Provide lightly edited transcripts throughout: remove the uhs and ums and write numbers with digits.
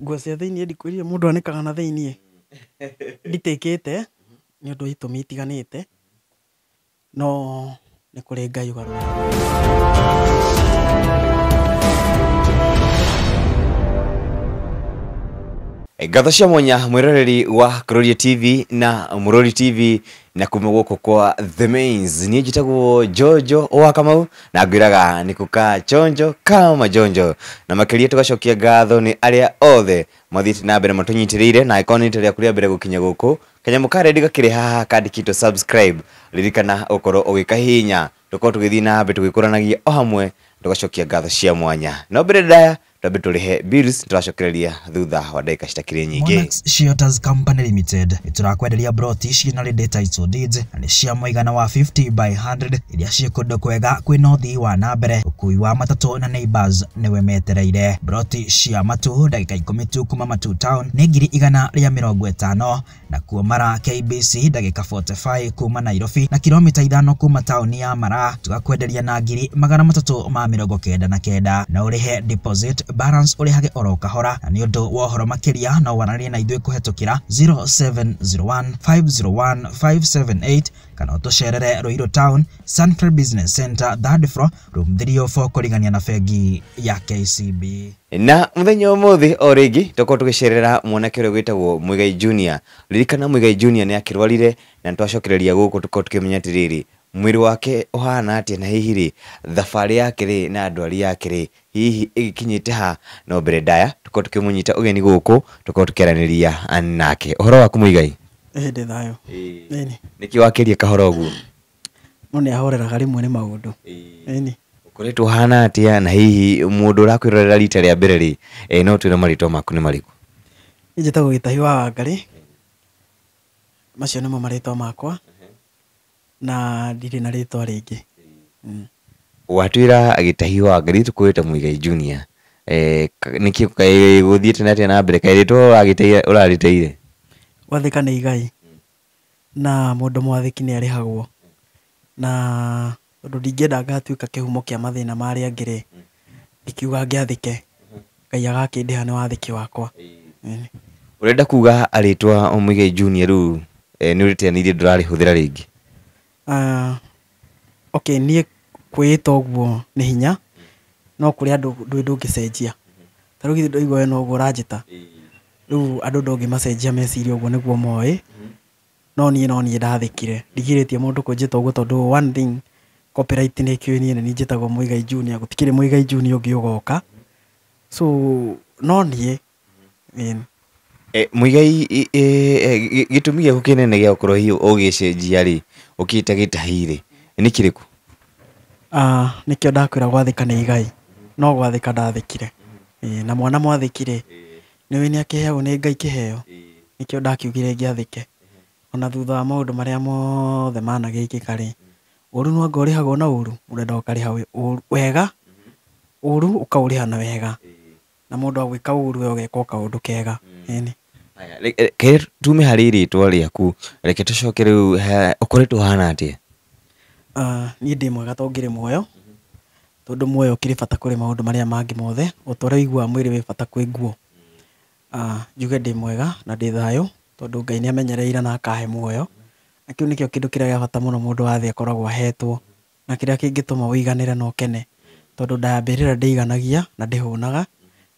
Nguo cia thĩiniĩ ndikwĩrire mũndũ anĩkaga na thĩiniĩ. Nditĩkĩte nĩ ũndũ wa itũmi itiganĩte, no nĩ kũrĩ Ngai ũgarũraga. Ngatho cia mwanya mwiroreri wa Kuroria TV na Murori TV na kuma guku kwa The Mains. Niĩ njĩtagwo Jojo wa Kamau na ngwĩraga nĩ kuka chonjo kama jonjo, na makĩria tũgacokia ngatho nĩ arĩa othe mathiĩte na mbere matũnyitĩrĩire, na angĩkorwo nĩ rita rĩaku rĩa mbere gũkinya gũkũ, kanyamũ ka rendi gakĩrĩ haha kandĩkĩtwo subscribe, ririkana ũkorwo ũgĩkahihinya, tũkorwo tũgĩthiĩ na mbere tũgĩkũranagia o hamwe. Tũgacokia ngatho cia mwanya, no mbere ndaya twambe tũrĩhe bills, tũracokereria thutha wa ndagĩka citakĩrĩ nyingĩ. Monarchs Shelters Company Limited ĩtũrakwenderia broti ciĩna ready title deeds na nĩ cia mũigana wa 50 by 100 iria ciĩ kũndũ kwega kwĩna ũthii wa na mbere, ũkui wa matatũ na neighbors nĩwe metereire. Broti cia Matu, ndagĩka 10 tu kuma Matu town, nĩ 150,000, nakuo Mara KBC, ndagĩka 45 kuma Nairobi na kilomita 5 kuma taũni ya Mara, tũgakwenderia na 399,000, na ũrĩhe deposit, balance ũrĩhage oro kahora. Na nĩ ũndũ wa ũhoro makĩria no waranĩrie na ithuĩ kũhetũkĩra 0701 501 578 kana ũtũcerere Ruiru Town, Sunfair Business Center, third floor, room 304, kũrigania na bengi ya KCB. Na muthenya ũmũthĩ o rĩngĩ tũkorwo tũgĩcerera mwanake ũrĩa wĩtagwo Muigai Junior. Ririkana Muigai Junior nĩ akĩrwarire na nĩtwacokereria gũkũ tũkorwo tũkĩmenya atĩrĩrĩ, mwĩrĩ wake ũhana atĩa, na hihi rĩ, thabarĩ yake rĩ na ndwari yake rĩ hihi ĩgĩkinyĩte ha. No mbere ndaya tũkorwo tũkĩmũnyita ũgeni gũkũ, tũkorwo tũkĩaranĩria nake. Ũhoro waku Muigai? Ĩĩ, ndĩ thayũ. Ĩni. Nĩkĩ wakĩria kahora ũguo? No nĩ ahoreraga rĩmwe nĩ maũndũ. Ĩni. Ũkoretwo ũhana atĩa, na hihi mũndũ ũrakwĩrorera rita rĩa mbere rĩ, no twĩre marĩtwa maku nĩ marĩkũ? Niĩ njĩtagwo Gĩtahi wa Wangarĩ, macio nĩmo marĩtwa makwa na ndirĩ na rĩtwa rĩngĩ. Watwĩra Gĩtahi wa Wangarĩ, tũkwĩte Muigai Junior. Nĩkĩ kaĩ gũthiĩte na atĩa na mbere, kaĩ rĩtwa ũragĩteire ũrarĩteire? Gwathĩka nĩ igai na mũndũ mwathĩki nĩ arĩhagwo, na tondũ ndingĩenda ngatuĩka kĩhumo kĩa mathĩna ma arĩa angĩ rĩ, ngĩkiuga ngĩathĩke, Ngai agakĩndĩha nĩ wathĩki wakwa. Ũrenda kuga rĩtwa Muigai Junior rĩu nĩ ũrĩteanĩirie, ndũrarĩhũthĩra rĩngĩ? Okay, niĩ kwĩĩta ũguo nĩ hinya, no kũrĩ andũ ndũĩ ndũngĩcenjia. Ta rĩu githĩ ndũraigua we noguo ũranjĩta, rĩu andũ ndũngĩmacenjia meciria ũguo nĩguo moĩ, no niĩ no niĩ ndathĩkire. Ndigirĩtie mũndũ kũnjĩta ũguo tondũ one thing, copyright nĩ ĩkĩũĩ niĩ nĩ niĩ njĩtagwo Muigai Junior, gũtikĩrĩ Muigai Junior ũngĩ ũgoka. So no niĩ. Muigai, gĩtũmi gĩaku kĩnene gĩa gũkorwo hihi ũgĩcenjia rĩ, ũkĩĩta Gĩtahi rĩ, nĩ kĩrĩkũ? Nĩkĩo ndakwĩra gwathĩka nĩ igai, no gwathĩka ndathĩkire. Na mwana mwathĩki rĩ, nĩũĩ nĩ akĩheagwo nĩ Ngai kĩheo, nĩkĩo ndakiugire ngĩathĩke. Ona thutha wa maũndũ marĩa mothe managĩkĩka rĩ, ũru no anga ũrĩhagwo na ũru, ũrenda ũkarĩha wega, ũru ũkaũrĩha na wega, na mũndũ agwĩka ũru we ũgeka o kaũndũ kega. Ĩni. Reke tume harĩ rĩtwa rĩaku, reke tũcoke rĩu, ũkoretwo ũhana atĩa? Niĩ ndĩ mwega to ngĩrĩ muoyo, tondũ muoyo ũkĩrĩ bata kũrĩ maũndũ marĩa mangĩ mothe, o ta ũrĩa ũiguaga mwĩrĩ wĩ bata kwĩ nguo. Njuge ndĩ mwega na ndĩ thayũ, tondũ Ngai nĩ amenyereire na akahe muoyo, na kĩu nĩkĩo kĩndũ kĩrĩa gĩa bata mũno mũndũ wa thĩ akoragwo ahetwo, na kĩrĩa kĩngĩtũma ũiganĩre na ũkene, tondũ nda ya mbĩrĩra ndĩiganagia na ndĩhũnaga,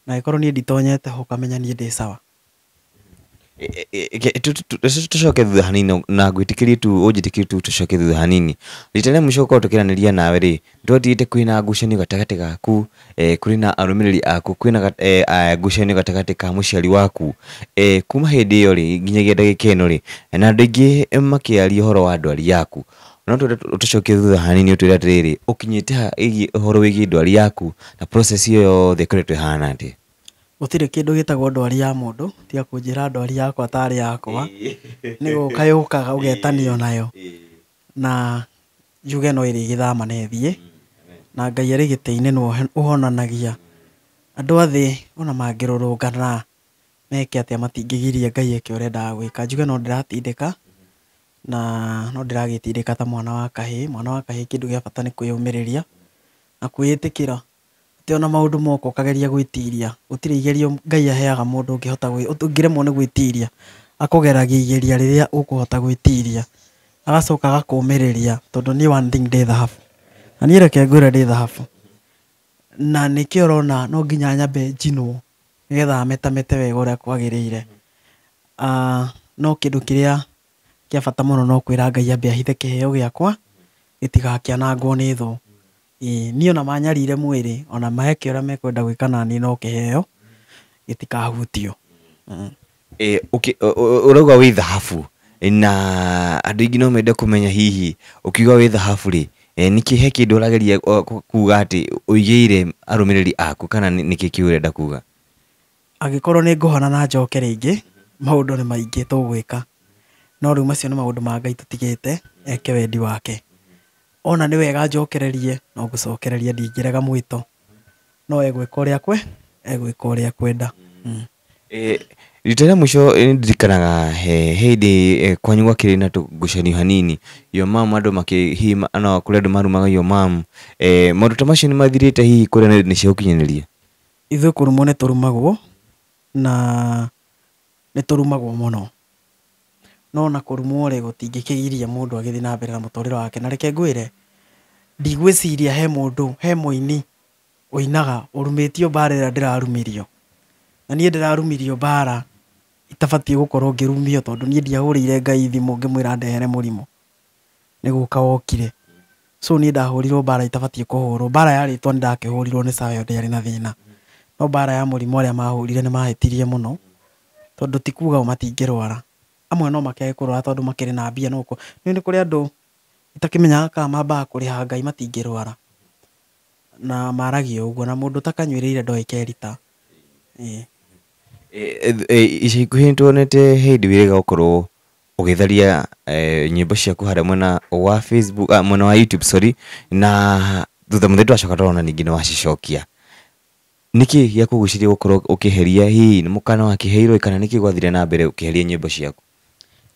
na angĩkorwo niĩ nditonyete ho ũkamenya niĩ ndĩ sawa. Tũcoke thutha hanini, na ngwĩtĩkĩrie tu ũnjĩtĩkĩrie tu tũcoke thutha hanini. Rita rĩa mũico gũkorwo tũkĩaranĩria nawe rĩ, twatigĩte kwĩna ngucanio gatagatĩ gaku, kũrĩ na arũmĩrĩri aku, kwĩna ngucanio gatagatĩ ka mũciari waku. Kuma hĩndĩ ĩyo rĩ nginyagia ndagĩka ĩno rĩ, na andũ aingĩ makĩaria ũhoro wa ndwari yaku, no twende tũcokie thutha hanini ũtwĩre atĩrĩrĩ, ũkinyĩte ha ĩgiĩ ũhoro wĩgiĩ ndwari yaku na process ĩyo yothe ĩkoretwo ĩhana atĩa? Gũtirĩ kĩndũ gĩtagwo ndwari ya mũndũ, tiga kũnjĩra ndwari yakwa tarĩ yakwa, nĩ gũka yũkaga ũgetanio nayo, na njuge no ĩrĩgĩthama na ĩthiĩ, na Ngai arĩ gĩtĩ-inĩ nĩwe ũhonanagia. Andũ a thĩ ona mangĩrũrũngana meke atĩa matingĩgiria Ngai eke ũrĩa endaga gwĩka. Njuge no ndĩratindĩka, na no ndĩragĩtindĩka ta mwana wa kahĩĩ. Mwana wa kahĩĩ kĩndũ gĩa bata nĩ kwĩyũmĩrĩria na kwĩĩtĩkĩra. Atĩ ona maũndũ moka ũkageria gwĩtiria, gũtirĩ igerio Ngai aheaga mũndũ ũngĩhota ũngĩremwo nĩ gwĩtiria. Akũgeragia igeria rĩrĩa ũkũhota gwĩtiria, agacoka agakũmĩrĩria tondũ niĩ one thing ndĩ thahabu. Na niĩ reke ngwĩre ndĩ thahabu. Na nĩkĩo ũrona no nginya nyambe njinwo nĩgetha metamete wega ũrĩa kwagĩrĩire. No kĩndũ kĩrĩa kĩa bata mũno no kwĩra Ngai ambe ahithe kĩheo gĩakwa gĩtigakĩanangwo nĩ thũ. Ĩĩ niĩ ona manyarire mwĩrĩ ona meke ũrĩa mekwenda gwĩka naniĩ no kĩheo gĩtikahutio. Ũrauga wĩ thahabu na andũ aingĩ no mende kũmenya hihi ũkiuga wĩ thahabu rĩ, nĩkĩ he kĩndũ ũrageria kuga atĩ ũigĩire arũmĩrĩri aku kana nĩkĩ kĩu ũrenda kuga? Angĩkorwo nĩ ngũhona na njoke rĩngĩ, maũndũ nĩ maingĩ tũgwĩka. No rĩu macio nĩ maũndũ ma Ngai tũtigĩte eke wendi wake. Ona nĩ wega njokererie no ngũcokereria, ndingĩrega mwĩto. No egwĩka ũrĩa egwĩka ũrĩa ekwenda. Rita rĩa mũico nĩ ndirikanaga he hĩndĩ kwanyu gwakĩrĩ na tũgucanio hanini, your mom andũ makĩ hihi no kũrĩ andũ marumaga your mom, maũndũ ta macio nĩ mathirĩte hihi kũrĩa nenda-inĩ cia ũkinyanĩria? Ithuĩ kũrumwo nĩ tũrumagwo na nĩ tũrumagwo mũno. No ona kũrumwo rĩ gũtingĩkĩgiria mũndũ agĩthiĩ na mbere na mũtũrĩre wake. Na reke ngwĩre, ndigwĩciria he mũndũ, he mũini ũinaga ũrumĩtio mbara ĩrĩa ndĩrarumirio. Na niĩ ndĩrarumirio mbara itabatiĩ gũkorwo ngĩrumio tondũ niĩ ndiahũrĩire Ngai thimũ ngĩmwĩra ndehere mũrimũ. Nĩ gũka wokire. So niĩ ndahũrirwo mbara itabatiĩ kũhũrwo. Mbara ya rĩtwa nĩ ndakĩhũrirwo nĩ sawa ĩyo ndĩarĩ na thĩna. No mbara ya mũrimũ arĩa mahũrire nĩ mahĩtirie mũno tondũ ti kuga o matingĩrwara. Amwe no makĩage kũrwara tondũ makĩrĩ na mbia no nĩ nĩ kũrĩ andũ itakĩmenyaga kana mambaga kũrĩha Ngai matingĩrwara. Na maragia ũguo na mũndũ ũtakanyuĩrĩire ndoĩ kerita. Ĩĩ. Ica ikuhĩ nĩ tuonete hĩndĩ wĩrĩga gũkorwo ũgĩtharia nyĩmbo ciaku harĩa mwena wa Facebook, mwena wa YouTube sorry, na thutha mũtheri twacoka tũrona ningĩ nĩ wacicokia. Nĩkĩ gĩakũgucĩrĩria gũkorwo ũkĩheria hihi nĩ mũkana wakĩheirwo kana nĩkĩ gwathire na mbere ũkĩheria nyĩmbo ciaku?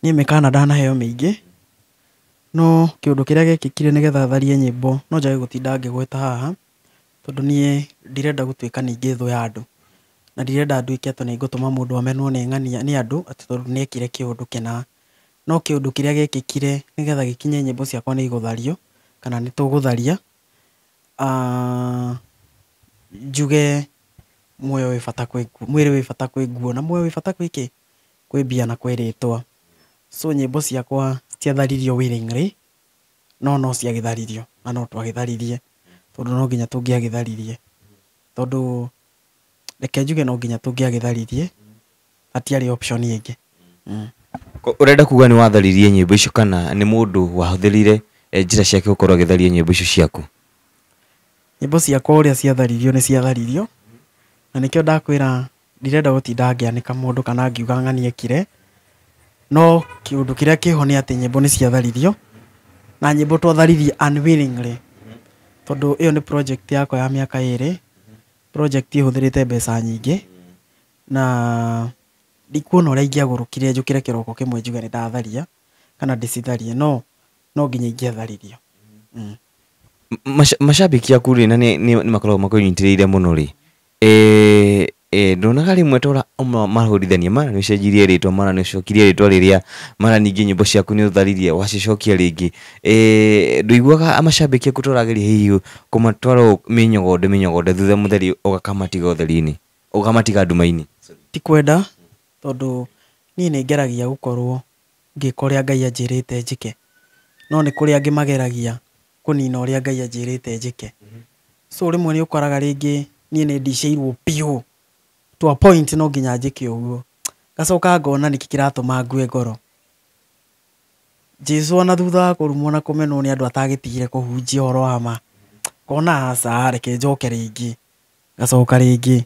Niĩ mĩkana ndanaheo mĩingĩ, no kĩũndũ kĩrĩa gĩekĩkire nĩgetha tharie nyĩmbo no njage gũtinda ngĩgweta haha tondũ niĩ ndirenda gũtuĩka ningĩ thũ ya andũ. Na ndirenda nduĩke atĩ nĩ ngũtũma mũndũ amenwo nĩ ng'ania nĩ andũ atĩ tondũ nĩ ekire kĩũndũ kĩna. No kĩũndũ kĩrĩa gĩekĩkire nĩgetha gĩkinye nyĩmbo ciakwa nĩ igũthario kana nĩ tũgũtharia, njuge muoyo wĩ bata kwĩ mwĩrĩ wĩ bata kwĩ nguo na muoyo wĩ bata kwĩ kĩ? Kwĩ mbia na kwĩ rĩtwa. So nyĩmbo ciakwa citiatharirio willingly, no no ciagĩtharirio na no twagĩtharirie tondũ no nginya tũngĩagĩtharirie. Tondũ reke njuge no nginya tũngĩagĩtharirie, hatiarĩ option ĩngĩ. Ũrenda kuga nĩ watharirie nyĩmbo icio kana nĩ mũndũ wahũthĩrire njĩra ciake gũkorwo agĩtharia nyĩmbo icio ciaku? Nyĩmbo ciakwa ũrĩa ciatharirio nĩ ciatharirio, na nĩkĩo ndakwĩra ndirenda gũtinda ngĩanĩka mũndũ kana ngiuga ng'ani ekire, no kĩũndũ kĩrĩa kĩho nĩ atĩ nyĩmbo nĩ ciatharirio, na nyĩmbo twatharirie unwillingly, tondũ ĩyo nĩ project yakwa ya mĩaka ĩrĩ, project ĩhũthĩrĩte mbeca nyingĩ, na ndikuona ũrĩa ingĩagũrũkire njũkĩre kĩroko kĩmwe njuge nĩ ndatharia kana ndĩcitharie, no no nginya ingĩatharirio. Macambĩki aku rĩ na nĩ makoragwo makũnyitĩrĩire mũno rĩ, ndonaga rĩmwe tora mahũrithania mara nĩ ũcenjirie rĩtwa, mara nĩ ũcokirie rĩtwa rĩrĩa, mara ningĩ nyĩmbo ciaku nĩ ũtharirie wacicokia rĩngĩ, ndũiguaga macambĩki aku torageria hihi kũmatwara mĩnyogonde mĩnyogonde thutha mũtheri ũgakamatiga ũtheri-inĩ, ũkamatiga nduma-inĩ? Ti kwenda tondũ niĩ nĩ ngeragia gũkorwo ngĩka ũrĩa Ngai anjĩrĩte njĩke, no nĩ kũrĩ angĩ mageragia kũnina ũrĩa Ngai anjĩrĩte njĩke. So rĩmwe nĩ ũkoraga rĩngĩ niĩ nĩ ndicĩirwo biũ to a point no nginya njĩke ũguo, ngacoka ngona nĩkĩ kĩratũma ngue ngoro. Jesũ ona thutha wa kũrumwo na kũmenwo nĩ andũ atagĩtigire kũhunjia ũhoro wa ma, ngona aca reke njoke rĩngĩ, ngacoka rĩngĩ,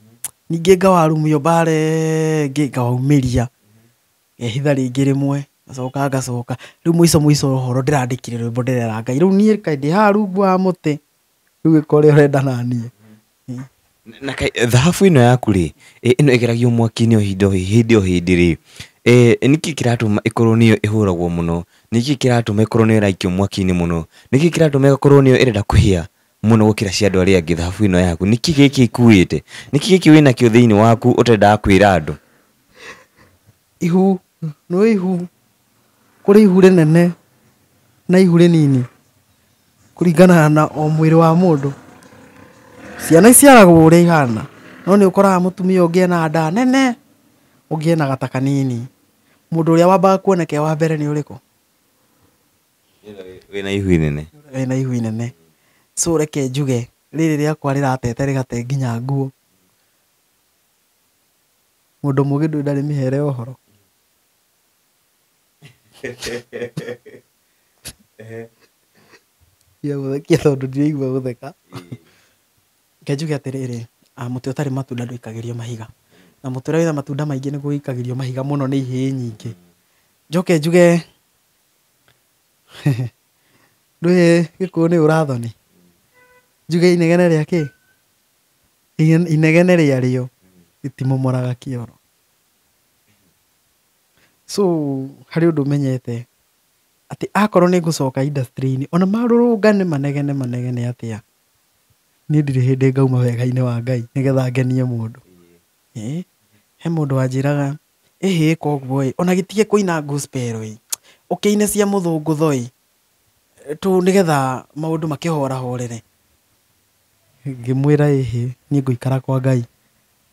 ningĩ ngawarumio mbara ĩngĩ ngawaumĩria, ngehitha rĩngĩ rĩmwe, ngacoka ngacoka, rĩu mũico mũico wa ũhoro ndĩrandĩkire rwĩmbo ndĩrera Ngai, rĩu niĩ kaĩ ndĩ haha rungu wa mũtĩ, rĩu ĩka ũrĩa ũrenda naniĩ. Na thahabu ĩno yaku rĩ, ĩno ĩgeragio mwaki-inĩ o hĩndĩ o hĩndĩ rĩ, nĩkĩ kĩratũma ĩkorwo nĩyo ĩhũragwo mũno? Nĩkĩ kĩratũma ĩkorwo nĩyo ĩraikio mwaki-inĩ mũno? Nĩkĩ kĩratũma ĩkorwo nĩyo ĩrenda kũhĩa? Mũno gũkĩra cia andũ arĩa angĩ. Thahabu ĩno yaku nĩkĩ gĩkĩ ikuĩte, nĩkĩ gĩkĩ wĩnakĩo thĩinĩ waku ũtendaga kwĩra andũ? Ihu no ihu, kũrĩ ihu rĩnene na ihu rĩnini kũringana na o mwĩrĩ wa mũndũ. Ciana iciaragwo ũrĩa ihana, no nĩ ũkoraga mũtumia ũngĩ ena nda nene, ũngĩ ena gata kanini. Mũndũ ũrĩa wambaga kuoneka e wa mbere nĩ ũrĩkũ? Wĩna ihu inene. Wĩna ihu inene. So reke njuge rĩrĩ rĩakwa rĩratete rĩgate nginya nguo. Mũndũ mũgĩ ndũĩ ndarĩ mĩhere ya ũhoro. Tiga gũthekia tondũ ndiraigua gũtheka. Reke njuge atĩrĩrĩ, mũtĩ ũtarĩ matunda ndũikagĩrio mahiga, na mũtĩ ũrĩa wĩna matunda maingĩ nĩguo ũikagĩrio mahiga mũno nĩ ihĩĩ nyingĩ. Njoke njuge ndũĩ Gĩkũyũ nĩ ũrathoni. Njuge inegene rĩa kĩ? Inegene rĩarĩo rĩtimomoraga kĩoro. So harĩ ũndũ menyete atĩ akorwo nĩ ngũcoka industry-inĩ, ona marũrũngane manegene manegene atĩa, niĩ ndirĩ hĩndĩ ngauma wega-inĩ wa Ngai nĩgetha ngenie mũndũ. Ĩĩ, he mũndũ wanjĩraga ĩhĩ koguo ĩ, ona gĩtige kũina gospel ĩ, ũkĩine cia mũthũngũtho ĩ, tu nĩgetha maũndũ makĩhorahorere. Ngĩmwĩra ĩhĩ, niĩ ngũikara kwa Ngai.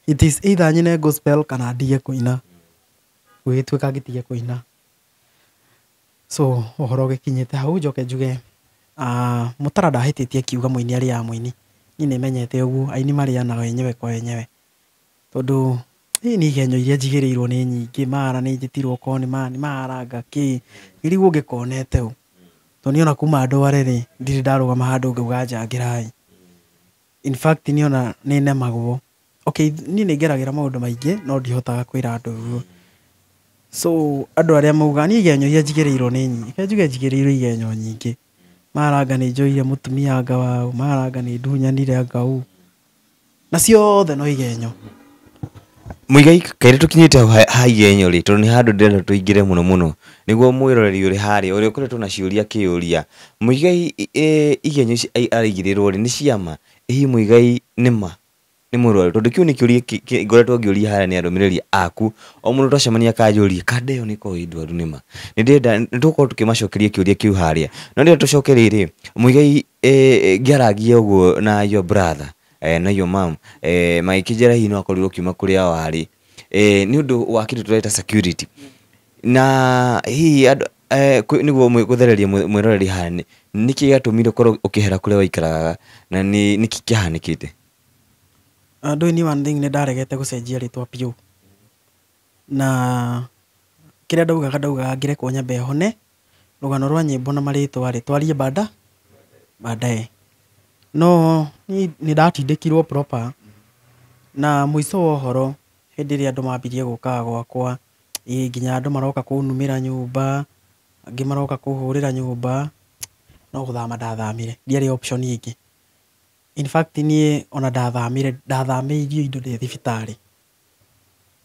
It is either nyine gospel kana ndige kũina. Gũgĩtuĩka ngĩtige kũina. So ũhoro ũgĩkinyĩte hau njoke njuge Mũtara ndahĩtĩtie akiuga mũini arĩaga mũini. Niĩ nĩmenyete ũguo, aini marĩanaga wenyewe kwa wenyewe. Tondũ niĩ igenyo iria njigĩrĩirwo nĩ nyingĩ, mara nĩ njĩtirwo okorwo nĩ mara kĩ, ngĩrigwo ngĩkonete ũ. Tondũ niĩ ona kuma ndware rĩ, ndirĩ ndarũgama handũ ngauga njangĩrai. In fact niĩ ona nĩ nemagwo. Okay, niĩ nĩ ngeragĩra maũndũ maingĩ no ndihotaga kwĩra andũ ũguo. So andũ arĩa maugaga niĩ igenyo iria njigĩrĩirwo nĩ nyingĩ, reke njuge njigĩrĩirwo igenyo nyingĩ. Mara anga nĩ njoire mũtumia anga waũ, mara anga nĩ ndunyanire anga ũ. Na ciothe no igenyo. Mũigai, kaĩrĩ tũkinyĩte hau ha igenyo rĩ, tondũ nĩ handũ ndĩrenda tũingĩre mũno mũno, nĩguo mwĩroreri ũrĩ harĩa ũrĩa ũkoretwo na ciũria akĩyũria, Mũigai, igenyo ici araigĩrĩrwo rĩ, nĩ ciama? Ĩ hihi Mũigai nĩma nĩ mũrwaru? Tondũ kĩu nĩ kĩũria ngoretwo ngĩũria harĩa nĩ arũmĩrĩri aku, o mũndũ twacemania akanjũria, kanda ĩyo nĩ ĩkoragwo ĩ ndwaru nĩma? Nĩ ndĩrenda nĩ tũgũkorwo tũkĩmacokeria kĩũria kĩu harĩa, no ndĩrenda tũcoke rĩrĩ, Mũigai, ngĩaragia ũguo na your brother na your mom, magĩkĩnjĩra hihi no akorirwo ũkiuma kũrĩa warĩ nĩ ũndũ wa kĩndũ tũreta security, na hihi andũ nĩguo gũthereria mwĩroreri haha, nĩkĩ gĩatũmire ũkorwo ũkĩehera kũrĩa waikaraga na nĩkĩ kĩahanĩkĩte? Ndũĩ niĩ one thing nĩ ndaregete gũcenjia rĩtwa biũ. Na kĩrĩa ndaugaga ndaugaga ngĩrekwo nyambe hone, rũgano rwa nyĩmbo na marĩtwa rĩ, twarie baadaye. No niĩ nĩ ndatindĩkirwo proper, na mũico wa ũhoro hĩndĩ ĩrĩa andũ mambirie gũkaga gwakwa, ĩ nginya andũ maroka kũnumĩra nyũmba, angĩ maroka kũhũrĩra nyũmba, no gũthama ndathamire, ndiarĩ option ĩngĩ. In fact niĩ ona ndathamire, ndathamĩirio indo ndĩ thibitarĩ.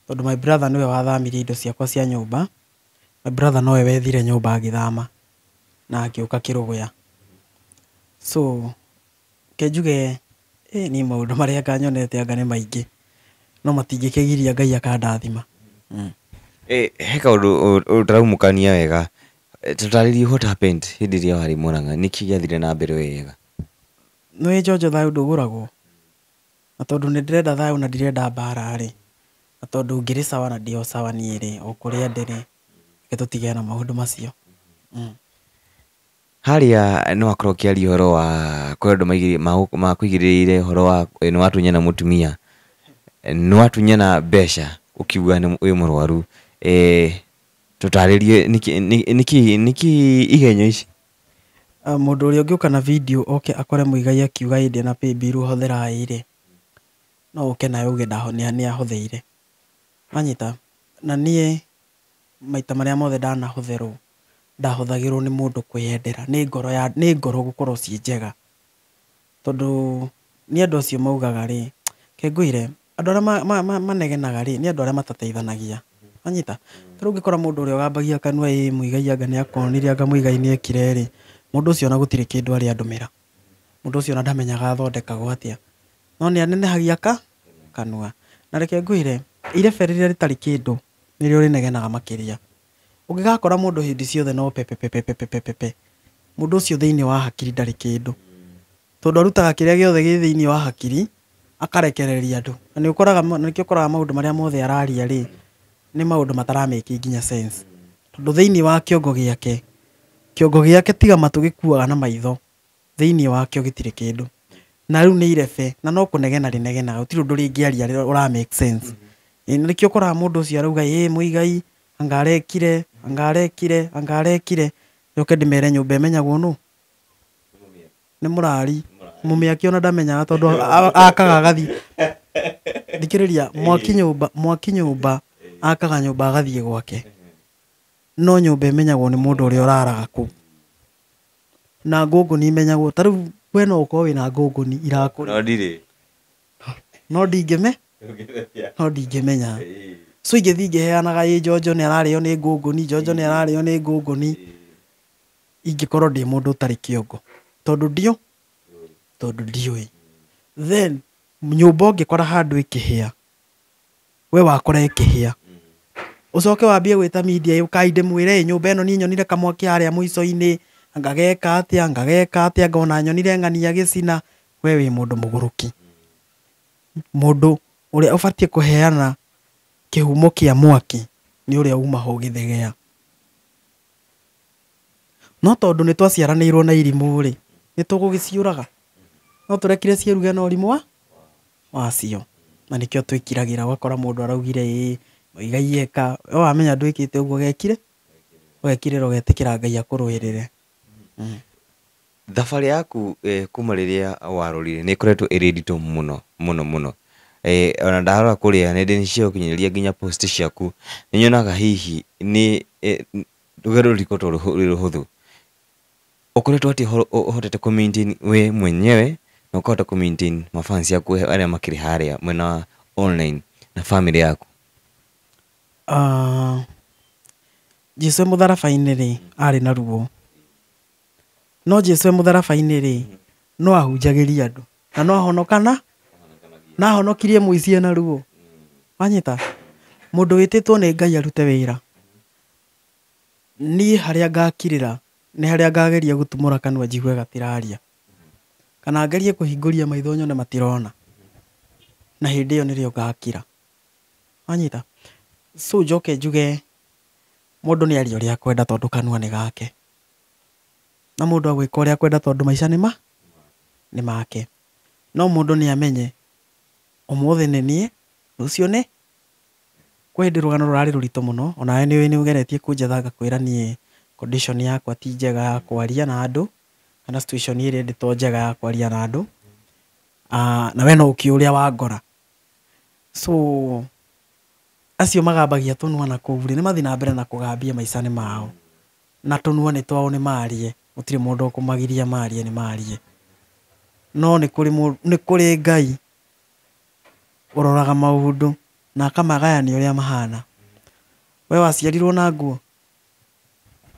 Tondũ my brother nĩwe wathamirie indo ciakwa cia nyũmba, my brother nowe wethire nyũmba agĩthama na agĩũka Kĩrũgũya. So reke njuge niĩ maũndũ marĩa anga nyonete anga nĩ maingĩ, no matingĩkĩgiria Ngai akandathima. He kaũndũ ũtaraumũkania wega, tũtarĩrie what happened hĩndĩ ĩrĩa warĩ Murang'a, nĩkĩ gĩathire na mbere wega? Nĩũĩ Njonjo thayũ ndũgũragwo, na tondũ nĩ ndĩrenda thayũ na ndirenda mbara rĩ, na tondũ ngĩrĩ sawa na ndĩ o sawa niĩ rĩ, o kũrĩa ndĩrĩ, reke tũtigane na maũndũ macio. Harĩa nĩ wakorwo ũkĩaria ũhoro wa kũrĩ andũ makũigĩrĩire ũhoro wa nĩ watunyana mũtumia, nĩ watunyana mbeca ũkiuga wĩ mũrwaru, tũtarĩrie nĩkĩ igenyo ici? Mũndũ ũrĩa ũngĩũka na video oke akore Mũigai akiuga ĩ ndĩna paybill hũthĩrai rĩ, no ũke nayo uge nĩ ahũthĩire. Wanyita? Na niĩ maita marĩa mothe ndanahũthĩrwo, ndahũthagĩrwo nĩ mũndũ kwĩyendera, nĩ ngoro ya nĩ ngoro gũkorwo ciĩ njega. Tondũ nĩ andũ acio maugaga rĩ, reke ngwĩre, andũ arĩa manegenaga rĩ, nĩ andũ arĩa matateithanagia. Wanyita? Ta rĩu ũngĩkora mũndũ ũrĩa ũgambagia kanua ĩ Mũigai anga nĩ akonire anga Mũigai nĩ ekire rĩ, mũndũ ũcio ona gũtirĩ kĩndũ arĩ andũmĩra. Mũndũ ũcio ona ndamenyaga athondekagwo atĩa, no nĩ anenehagia ka kanua. Na reke ngwĩre, irebe rĩrĩa rĩtarĩ kĩndũ nĩrĩo rĩnegenaga makĩria. Ũngĩgakora mũndũ hĩndĩ ciothe no pepepepepepepe, mũndũ ũcio thĩinĩ wa hakiri ndarĩ kĩndũ, tondũ arutaga kĩrĩa gĩothe gĩ thĩinĩ wa hakiri akarekereria andũ. Na nĩ ũkoraga, nĩkĩo ũkoraga maũndũ marĩa mothe araria rĩ, nĩ maũndũ mataramake nginya sense, tondũ thĩinĩ wa kĩongo gĩake, kĩongo gĩake tiga matũ gĩkuaga na maitho, thĩinĩ wakĩo gĩtirĩ kĩndũ. Na rĩu nĩ irebe na no kũnegena rĩnegenaga, gũtirĩ ũndũ rĩngĩaria ũra make sense. Ĩ nĩkĩo ũkoraga mũndũ ũcio arauga ĩ Mũigai anga arekire, anga arekire, anga arekire. Njoke ndĩmere nyũmba ĩmenyagwo nũ? Nĩ mũrari. Mũmĩaki ona ndamenyaga tondũ akaga agathiĩ. Thikĩrĩria, mwaki nyũmba, mwaki nyũmba akaga nyũmba agathiĩ gwake. No nyũmba ĩmenyagwo nĩ mũndũ ũrĩa ũraraga kũu. Na ngũngũni imenyagwo, ta rĩu we no ũkorwo wĩna ngũngũni irakũrĩa. No ndirĩ. No ndingĩme, no ndingĩmenya. So ingĩthiĩ ngĩheanaga ĩ Njonjo nĩ ararĩo nĩ ngũngũni, Njonjo nĩ ararĩo nĩ ngũngũni, ingĩkorwo ndĩ mũndũ ũtarĩ kĩongo, tondũ ndio, tondũ ndiũĩ. Then nyũmba ũngĩkora handũ ĩkĩhĩa, we wakora ĩkĩhĩa, ũcoke wambie gwĩta media, ũkai ndĩmwĩre nyũmba ĩno niĩ nyonire kamwaki harĩa mũico-inĩ, anga geka atĩa, anga geka atĩa, anga ona nyonire ng'ania gĩcina, we wĩ mũndũ mũgũrũki. Mũndũ ũrĩa ũbatiĩ kũheana kĩhumo kĩa mwaki nĩ ũrĩa uma ho gĩthegea. No tondũ nĩ twaciaranĩirwo na irimũ rĩ, nĩ tũgũgĩciũraga? No tũrekire ciĩruge na ũrimũ wa wacio. Na nĩkĩo twĩkiragĩra, ũgakora mũndũ araugire ĩ Mũigai eka, we wamenya ndwĩkĩte ũguo ũgekire, ũgekirĩra ũgetĩkĩra Ngai akũrũĩrĩre. Thabarĩ yaku kuma rĩrĩa warorire nĩ ĩkoretwo ĩrĩ nditũ mũno mũno mũno. Ona ndarora kũrĩa nenda-inĩ cia ũkinyanĩria nginya post ciaku nĩ nyonaga hihi nĩ rũgendo rũtikoretwo rwĩ rũhũthũ. Ũkoretwo atĩa ũhotete kũ maintain we mwenyewe na ũkahota kũ maintain mafans aku arĩa makĩrĩ harĩa mwena wa online na family yaku? Jesu e mũtharaba-inĩ rĩ, arĩ na ruo. No Jesu e mũtharaba-inĩ rĩ, no ahunjagĩria andũ na no ahonokana, na ahonokirie mũici ena ruo. Wanyita? Mũndũ wĩtĩtwo nĩ Ngai arute wĩra, niĩ harĩa ngakirĩra nĩ harĩa ngageria gũtumũra kanua njigue gatiraria, kana ngerie kũhingũria maitho nyone matirona, na hĩndĩ ĩyo nĩrĩo ngakira. Wanyita? So njoke njuge mũndũ nĩ arie ũrĩa akwenda tondũ kanua nĩ gake, na mũndũ agwĩka ũrĩa akwenda tondũ maica nĩ ma nĩ make. No mũndũ nĩ amenye ũmũthĩ nĩ niĩ, rũciũ nĩ kwĩ hĩndĩ rũgano rũrarĩ rũritũ mũno, onawe nĩ ũgeretie kũnjetha ngakwĩra niĩ condition yakwa ti njega ya kwaria na andũ, kana situation ĩrĩa ndĩ to njega ya kwaria na andũ, na we no ũkĩũĩ ũrĩa wangora. So acio magambagia tũnua na kũu rĩ, nĩ mathiĩ na mbere na kũgambia maica nĩ mao, na tũnua nĩ twao nĩ marie, gũtirĩ mũndũ ũkũmagiria marie nĩ marie. No nĩ kũrĩ nĩ kũrĩ Ngai ũroraga maũndũ na akamagayania ũrĩa mahana. We waciarirwo na nguo?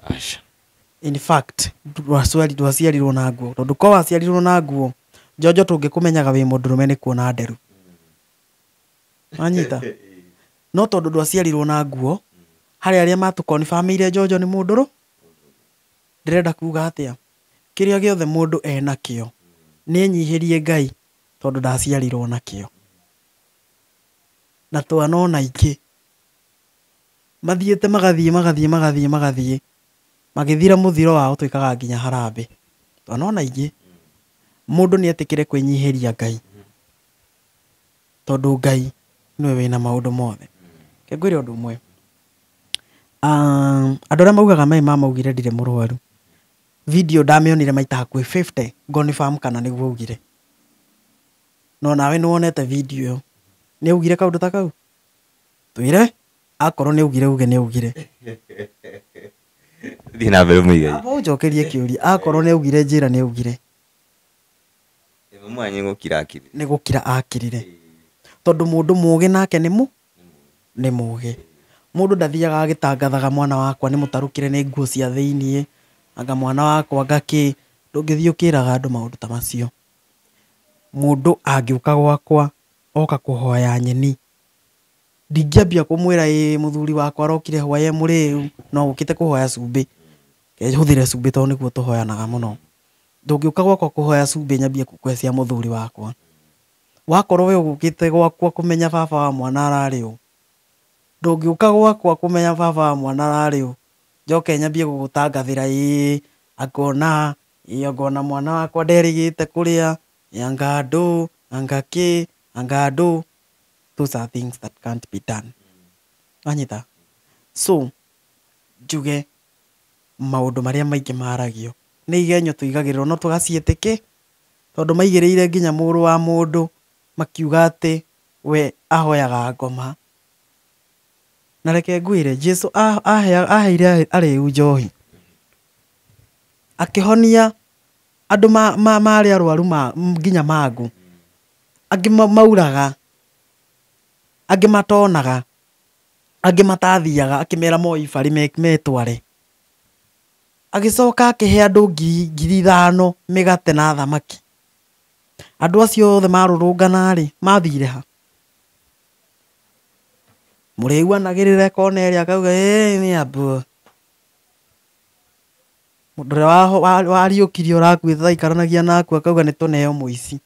Aca. In fact, ndwaciarirwo na nguo, tondũ korwo waciarirwo na nguo, Njonjo tũngĩkũmenyaga wĩ mũndũrũme nĩ kuona nderu. Wanyita? No tondũ ndwaciarirwo na nguo, harĩ arĩa matũkonibamĩire Njonjo nĩ mũndũrũ. Ndĩrenda kuga atĩa? Kĩrĩa gĩothe mũndũ enakĩo, nĩ enyihĩrie Ngai tondũ ndaciarirwo nakĩo. Na twanona aingĩ mathiĩte magathiĩ magathiĩ magathiĩ magathiĩ, magĩthira mũthiro wao twĩkaga nginya harambee. Twanona aingĩ. Mũndũ nĩ etĩkĩre kwĩnyihĩria Ngai, tondũ Ngai nĩwe wĩna maũndũ mothe. Reke ngwĩre ũndũ ũmwe, andũ arĩa maugaga maĩ mamaugire ndirĩ mũrwaru, video ndamĩonire maita hakuhĩ 50 ngonifirm kana nĩguo augire. No nawe nĩ wonete video ĩyo, nĩ augire kaũndũ ta kau? Twĩre, akorwo nĩ augire uge nĩ augire. Thiĩ na mbere Mũigai. Amba ũnjokerie kĩũria, akorwo nĩ augire njĩra nĩ augire. Mwanya gũkira akirire. Nĩ gũkira akirire. Tondũ mũndũ mũgĩ nake nĩ mũ? Nĩ mũgĩ. Mũndũ ndathiaga agĩtangathaga mwana wakwa nĩ mũtarũkĩre nĩ nguo cia thĩiniĩ, anga mwana wakwa anga kĩ, Ndũngĩthiĩ ũkĩraga andũ maũndũ ta macio. Mũndũ angĩũka gwakwa oka kũhoya nyeni, ndingĩambia kũmwĩra ĩĩ mũthuri wakwa arokire hwaĩ e mũrĩu no ũkĩte kũhoya cumbĩ, hũthĩre cumbĩ tondũ nĩguo tũhoyanaga mũno. Ndũngĩũka gwakwa kũhoya cumbĩ nyambie gũkũhe cia mũthuri wakwa. Wakorwo we ũgũkĩte gwakwa kũmenya baba wa mwana ararĩ ũ, ndũngĩũka gwakwa kũmenya baba wa mwana ararĩ ũ, njoke nyambie gũgũtangathĩra ĩĩ angona, ĩĩ angona mwana wakwa nderĩgĩte kũrĩa, ĩ anga ndũ, anga kĩ, anga ndũ. Those are things that can't be done. Wanyita? So, njuge maũndũ marĩa maingĩ maragio nĩ igenyo tũigagĩrĩrwo no tũgaciĩtĩkĩ tondũ maigĩrĩire nginya mũrũ wa mũndũ makiuga atĩ we ahoyaga ngoma. Na reke ngwĩre Jesu aheire arĩu njohi, akĩhonia andũ marĩ arwaru nginya mangũ, angĩ mauraga, angĩ matonaga, angĩ matathiaga, akĩmera moe ibari metware. Agĩcoka akĩhe andũ 5,000 mĩgate na thamaki. Andũ acio othe marũrũngana rĩ, mathire ha? Mũrĩu anagĩrĩre kona ĩrĩa akauga ĩĩ nĩ ambu. Mũndũ ũrĩa wariũkirio ũrakuĩte aikaranagia naku akauga nĩ tũneo mũici.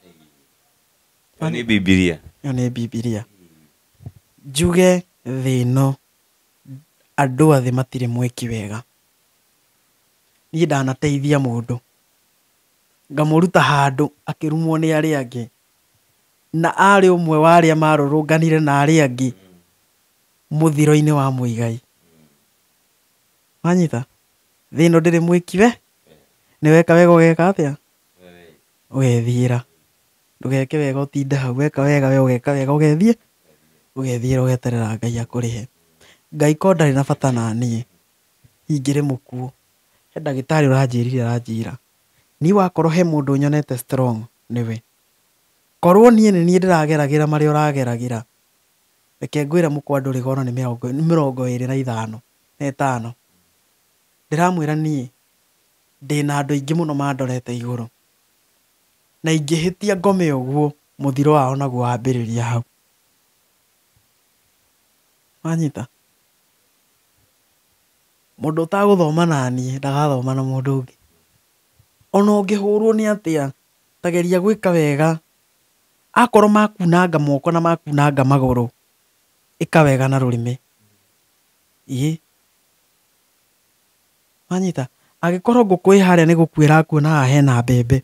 Ĩyo nĩ Bibilia. Ĩyo nĩ Bibilia. Njuge thĩ ĩno andũ a thĩ matirĩ mwĩki wega. Niĩ ndanateithia mũndũ ngamũruta handũ akĩrumwo nĩ arĩa angĩ, na arĩ ũmwe wa arĩa marũrũnganire na arĩa angĩ mũthiro-inĩ wa Mũigai. Wanyita? Thĩ ĩno ndĩrĩ mwĩki we, nĩ weka wega ũgeka atĩa? Ũgethiĩra. Ndũgeke wega ũtinde hau, weka wega we ũgeka wega ũgethiĩ, ũgethiĩra ũgeterera Ngai akũrĩhe. Ngai ko ndarĩ na bata na niĩ, ingĩrĩ mũkuũ. He ndagĩtarĩ ũranjĩrire aranjĩra, niĩ wakorwo he mũndũ nyonete strong nĩwe. Korwo niĩ nĩ niĩ ndĩrageragĩra marĩa ũrageragĩra, reke ngwĩre mũkwa ndũrĩ goro nĩ 25 na 5. Ndĩramwĩra niĩ ndĩna andũ aingĩ mũno mandorete igũrũ, na ingĩhĩtia ngome ũguo mũthiro wao naguo wambĩrĩria hau. Wanyita? Mũndũ ũtagũthoma na niĩ ndagathoma na mũndũ ũngĩ. Ona ũngĩhũrwo nĩ atĩa, ta geria gwĩka wega. Akorwo makunanga moko na makunanga magũrũ, ĩka wega na rũrĩmĩ. Ĩĩ. Wanyita? Angĩkorwo ngũkũ ĩ harĩa nĩ gũkua ĩrakua na haha hena mbembe,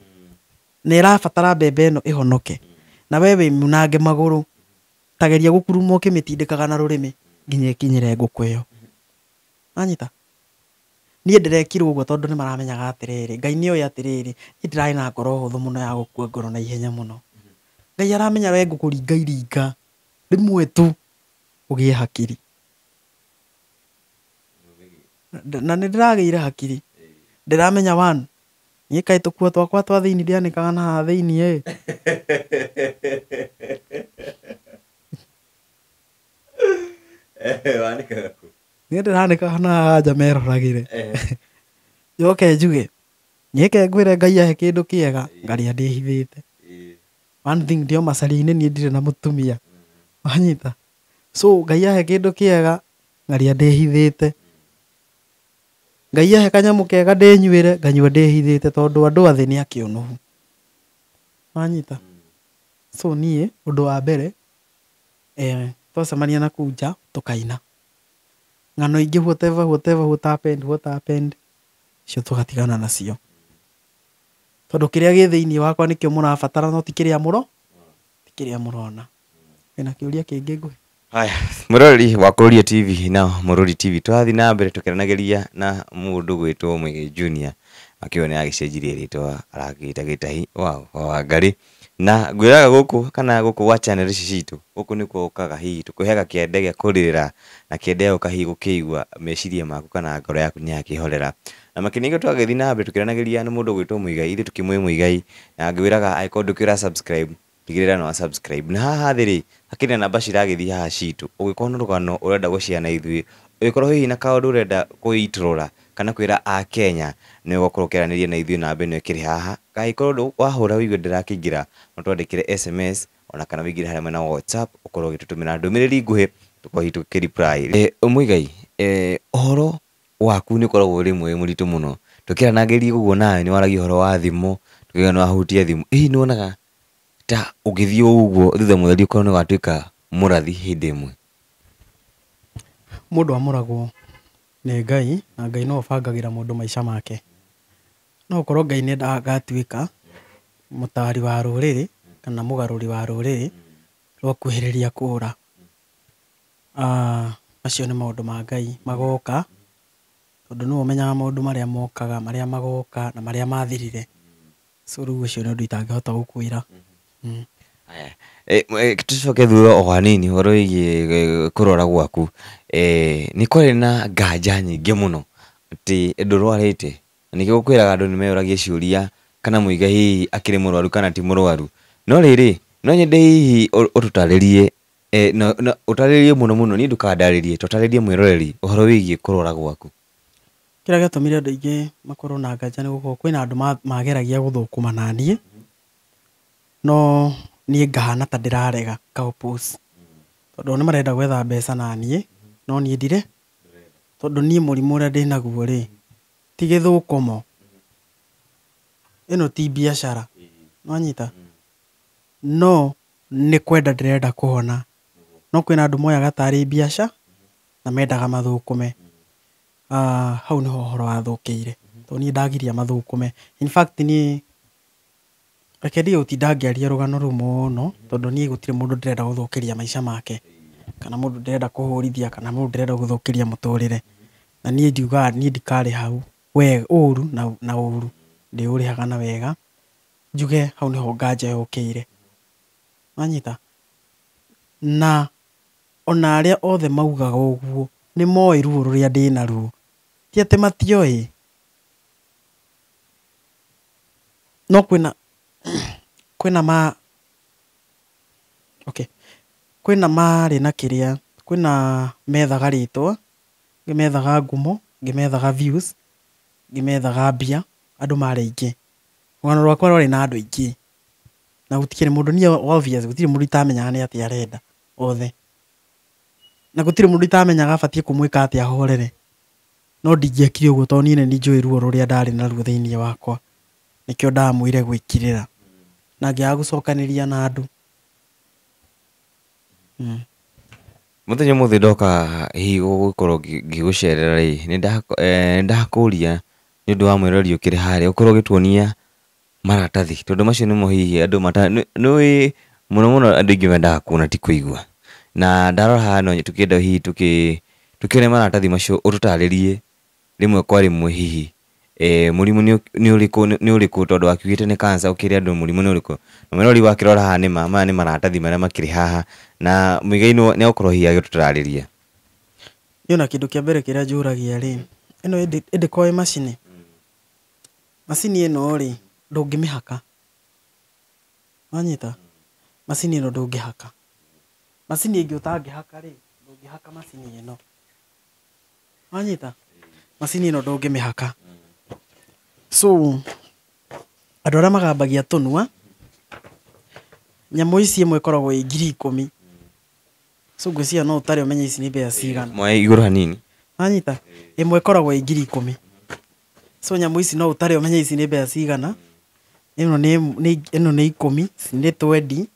na ĩrabatara mbembe ĩno ĩhonoke, na we wĩ munange magũrũ, ta geria gũkuruma ũkĩmĩtindĩkaga na rũrĩmĩ nginya ĩkinyĩre ngũkũ ĩyo. Wanyita? Niĩ ndĩrekirwo ũguo tondũ nĩ maramenyaga atĩrĩrĩ, Ngai nĩ oĩ atĩrĩrĩ, niĩ ndĩrarĩ na ngoro hũthũ mũno ya gũkua ngoro na ihenya mũno. Ngai aramenya we ngũkũringa iringa rĩmwe tu ũgĩe hakiri. Na nĩ ndĩragĩire hakiri. Ndĩramenya one, niĩ kaĩ tũkuo twakwa twa thĩinĩ ndianĩkaga na haha thĩinĩ ĩ. Wanĩkaga kũ? Niĩ ndĩranĩkaga na haha nja meroragĩre. Njoke njuge, niĩ ke ngwĩre Ngai ahe kĩndũ kĩega, ngarĩa ndĩhithĩte. One thing ndio macaria-inĩ niĩ ndirĩ na mũtumia. Wanyita? So Ngai ahe kĩndũ kĩega, ngarĩa ndĩhithĩte. Ngai ahe kanyamũ kega ndĩnyuĩre, nganyua ndĩhithĩte tondũ andũ a thĩ nĩ akĩũnũhu. Wanyita? So niĩ ũndũ wa mbere, twacemania na kũu nja tũkaina. Ng'ano ingĩ whatever, whatever, what happened, what happened, icio tũgatigana nacio. Tondũ kĩrĩa gĩ thĩinĩ wakwa nĩkĩo mũrabatara no ti kĩrĩa mũro, ti kĩrĩa mũrona. Wĩna kĩũria kĩngĩ ngũhe? Haya, mũroreri wa Kururia TV na Mũrori TV tũrathiĩ na mbere tũkĩaranagĩria na mũndũ gwĩtwo Muigai Junior akĩona nĩ agĩcenjirie rĩtwa arakĩĩta Gĩtahi wa Wangari. Na ngwĩraga gũkũ kana gũkũ gwa channel ici citũ gũkũ nĩkuo ũkaga hihi tũkũheaga kĩande gĩa kũrĩrĩra na kĩande gĩa gũka hihi gũkĩigua meciria maku kana ngoro yaku nĩ yakĩhorera. Na makĩria nĩkĩo twagĩthiĩ na mbere tũkĩaranagĩria na mũndũ gwĩtwo Muigai, ithuĩ tũkĩmũĩ Muigai, na ngwĩraga angĩkorwo ndũkĩũra subscribe tigĩrĩra nĩ wa subscribe. Na haha thĩ rĩ, hakĩrĩ na namba ciragĩthiĩ haha citũ, ũngĩkorwo na rũgano ũrenda gũshare na ithuĩ Ũngĩkorwo hihi na kaũndũ ũrenda kũitũrũra kana kwĩra Akenya, nĩ ũgũkorwo ũkĩaranĩria na ithuĩ namba ĩno ĩkĩrĩ haha. Angĩkorwo wahũra ũigue ndĩrakĩingĩra, no twandĩkĩre SMS ona kana ũingĩre harĩa mwena wa WhatsApp ũkorwo ũgĩtũtũmĩra ndũmĩrĩri nguhĩ tũkorwo hihi tũkĩ reply. Muigai, ũhoro waku nĩ ũkoragwo rĩmwe wĩ mũritũ mũno. Tũkĩaranagĩria ũguo nawe nĩ waragia ũhoro wa thimũ, tũkauga nĩ wahutia thimũ. Hihi nĩ wonaga ta ũgĩthiĩ ũguo thutha mũtheri ũkorwo nĩ ũgatuĩka mũrathi hĩndĩ ĩmwe? Mũndũ amũragwo nĩ Ngai, na Ngai nĩwe ũbangagĩra mũndũ maica make. No ũkorwo Ngai nĩ endaga ngatuĩka mũtari wa rũrĩrĩ kana mũgarũri wa rũrĩrĩ rwakuhĩrĩria kũra. Macio nĩ maũndũ ma Ngai magoka, tondũ nĩwe ũmenyaga maũndũ marĩa mokaga, marĩa magoka na marĩa mathirire. So rĩu ũcio nĩ ũndũ itangĩhota gũkwĩra. Tucoke thutha o hanini ũhoro wĩgiĩ kũrwara gwaku. Nĩ kwarĩ na nganja nyingĩ mũno atĩ ndũrwarĩte. Na nĩkĩo ngũkwĩraga andũ nĩ meyũragia ciũria kana Muigai hihi akĩrĩ mũrwaru kana ti mũrwaru. No rĩrĩ, no nyende hihi ũtũtarĩrie, ũtarĩrie mũno mũno, niĩ ndũkandarĩrie, tũtarĩrie mwĩroreri ũhoro wĩgiĩ kũrwara gwaku. Kĩrĩa gĩatũmire andũ aingĩ makorwo na nganja nĩ gũkorwo kwĩna andũ mageragia gũthũkũma naniĩ, no niĩ ngahana ta ndĩrarega nga oppose. Tondũ o nĩ marenda gwetha mbeca naniĩ, no niĩ ndire, tondũ niĩ mũrimũ ũrĩa ndĩnaguo rĩ, ti gĩthũkũmo, ĩno ti biacara, nĩwanyita? No nĩ kwenda ndĩrenda kũhona. No kwĩna andũ moyaga tarĩ biacara na mendaga mathũkũme. Hau nĩho ũhoro wathũkĩire, tondũ niĩ ndagiria mathũkũme. In fact niĩ reke ndige gũtinda ngĩaria rũgano rũu mũno, tondũ niĩ gũtirĩ mũndũ ndĩrenda gũthũkĩria maica make, kana mũndũ ndĩrenda kũhũrithia, kana mũndũ ndĩrenda gũthũkĩria mũtũrĩre. Na niĩ ndiugaga niĩ ndikarĩha ũru na ũru, ndĩũrĩhaga na wega, njuge hau nĩho nganja yũkĩire. Wanyita? Na ona arĩa othe maugaga ũguo nĩ moĩ ruo rũrĩa ndĩnaruo, ti atĩ matioĩ. No kwĩna ma okay, kwĩna marĩ na kĩrĩa, kwĩna methaga rĩtwa, angĩ methaga ngumo, angĩ methaga views, angĩ methaga mbia, andũ marĩ aingĩ. Rũgano rwakwa rwarĩ na andũ aingĩ, na gũtikĩrĩ mũndũ, niĩ obvious gũtirĩ mũndũ itamenyaga nĩ atĩa arenda othe. Na gũtirĩ mũndũ itamenyaga abatiĩ kũmwĩka atĩa ahorere. No ndingĩekire ũguo tondũ niĩ nĩ njũĩ ruo rũrĩa ndarĩ naruo thĩinĩ wakwa. Nĩkĩo ndamwĩre gwĩkirĩra. Na ngĩaga gũcokanĩria na andũ. Mũthenya ũmũthĩ ndoka hihi gũkorwo ngĩgũcerera rĩ, nĩ ndakũria nĩ ũndũ wa mwĩrori ũkĩrĩ harĩa ũkorwo ũgĩtuonia maratathi, tondũ macio nĩmo hihi andũ nĩũĩ mũno mũno andũ aingĩ mendaga kuona ti kũigua. Na ndarora haha no tũkĩenda hihi tũkĩone maratathi macio ũtũtarĩrie rĩmwe kwa rĩmwe hihi mũrimũ nĩ ũrĩkũ, nĩ ũrĩkũ, tondũ wakiugĩte nĩ cancer, ũkĩre andũ mũrimũ nĩ ũrĩkũ. Na mwĩrori wakĩrora haha nĩma maya nĩ maratathi marĩa makĩrĩ haha, na Muigai nĩ egũkorwo hihi agĩtũtarĩria. Niĩ ona kĩndũ kĩa mbere kĩrĩa njũragia rĩ, ĩno ĩndĩkorwo ĩ macini? Macini ĩno rĩ, ndũngĩmĩhaka. Wanyita? Macini ĩno ndũngĩhaka. Macini ĩngĩ ũtangĩhaka rĩ, ndũngĩhaka macini ĩno. Wanyita? Macini ĩno ndũngĩmĩhaka. So, andũ arĩa magambagia tũnua, nyamũ ici ĩmwe ĩkoragwo ĩ 10,000. So ngwĩciria no ũtare ũmenye ici nĩ mbeca cigana. Moe igũrũ hanini. Wanyita? Ĩmwe ĩkoragwo ĩ 10,000. So nyamũ ici no ũtare ũmenye ici nĩ mbeca cigana. Ĩno nĩ ĩno nĩ 10, ici nĩ 20,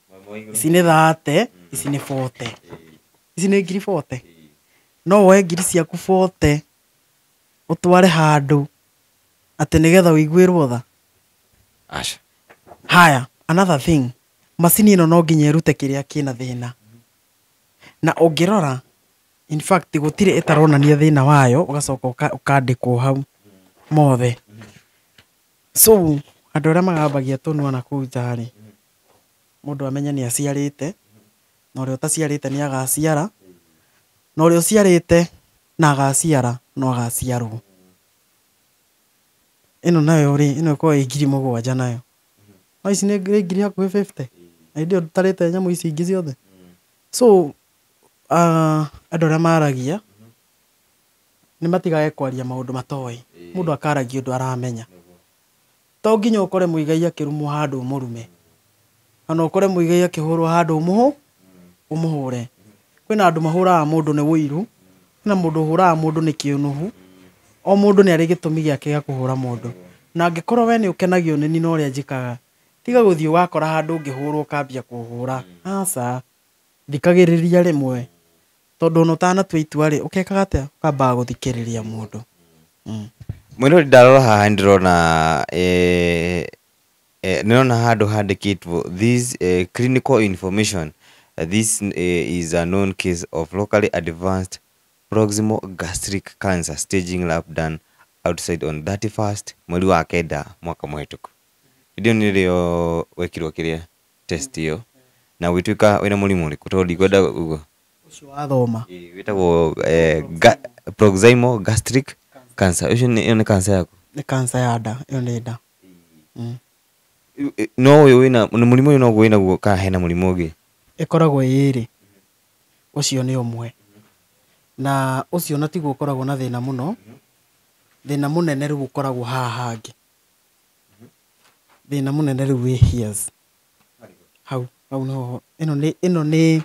ici nĩ 30, ici nĩ 40. Ici nĩ 40,000. No woe ngiri ciaku 40 ũtware handũ atĩ nĩgetha ũiguĩrwo tha. Aca. Haya, another thing, macini ĩno no nginya ĩrute kĩrĩa kĩna thĩna. Na ũngĩrora, in fact gũtirĩ ĩtaronania thĩna wayo, ũgacoka ũkandĩkwo hau mothe. So, andũ arĩa magambagia tũnua na kũu nja rĩ, mũndũ amenye nĩ aciarĩte, na ũrĩa ũtaciarĩte nĩ agaciara, na ũrĩa ũciarĩte na agaciara no agaciarwo. Ĩno nayo rĩ, ĩno ĩkoragwo ĩ 7,000 nayo. No ici nĩ ngiri hakuhĩ 50. Na hĩndĩ ĩyo tũtarĩte nyamũ ici ingĩ ciothe. So, andũ arĩa maragia, Nĩ matigage kwaria maũndũ matoĩ. Mũndũ akaragia ũndũ aramenya. To nginya ũkore Mũigai akĩrumwo handũ ũmũrume. Kana ũkore Mũigai akĩhũrwo handũ ũmũhũre. Kwĩna andũ mahũraga mũndũ nĩ ũiru, kwĩna mũndũ ũhũraga mũndũ nĩ kĩũnũhu. O mũndũ nĩ arĩ gĩtũmi gĩake gĩa kũhũra mũndũ. Na angĩkorwo we nĩ ũkenagio nĩ niĩ na ũrĩa njĩkaga, tiga gũthiĩ ũgakora handũ ngĩhũrwo ũkambia kũhũra. Aca. Thikagĩrĩria rĩmwe. Tondũ ona ũtanatua itua rĩ, ũkekaga atĩa? Ũkambaga gũthikĩrĩria mũndũ. Mwĩrori ndarora haha nĩndĩrona nĩndĩrona handũ handĩkĩtwo this clinical information this is a known case of locally advanced proximal gastric cancer staging lab done outside on 31st mweri wa kenda mwaka mũhetũku. Hĩndĩ ĩyo nĩrĩo wekirwo kĩrĩa test ĩyo na ũgĩtuĩka wĩna mũrimũ ũrĩkũ tondũ ndikwenda ũguo. Ũcio wathoma. Wĩtagwo proximal gastric cancer. Ũcio nĩ ĩyo nĩ cancer yaku? Nĩ cancer ya nda, ĩyo nĩ nda. No ũyũ wĩna nĩ mũrimũ ũyũ noguo wĩnaguo kana hena mũrimũ ũngĩ? Ĩkoragwo ĩ ĩrĩ. Ũcio nĩ ũmwe. Na ũcio na tiguo ũkoragwo na thĩna mũno. Thĩna mũnene rĩu ũkoragwo haha hangĩ. Thĩna mũnene rĩu wĩ hears. Hau, hau niho ĩno nĩ ĩno nĩ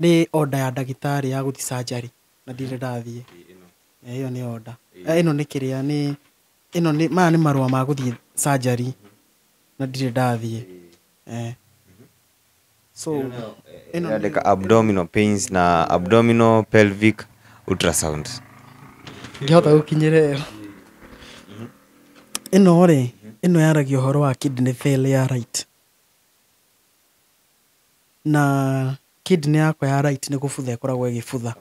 nĩ order ya ndagĩtarĩ ya gũthiĩ surgery na ndirĩ ndathiĩ. Ĩyo nĩ order. Ĩno nĩ kĩrĩa nĩ ĩno nĩ maya nĩ marũa ma gũthiĩ surgery na ndirĩ ndathiĩ. So ĩno Ĩrandĩka abdominal pains na abdominal pelvic ultrasound. Ngĩhota gũkinyĩra ĩyo. Ĩno rĩ, ĩno yaragia ũhoro wa kidney failure right. Na kidney yakwa ya right nĩ gũbutha ĩkoragwo ĩgĩbutha.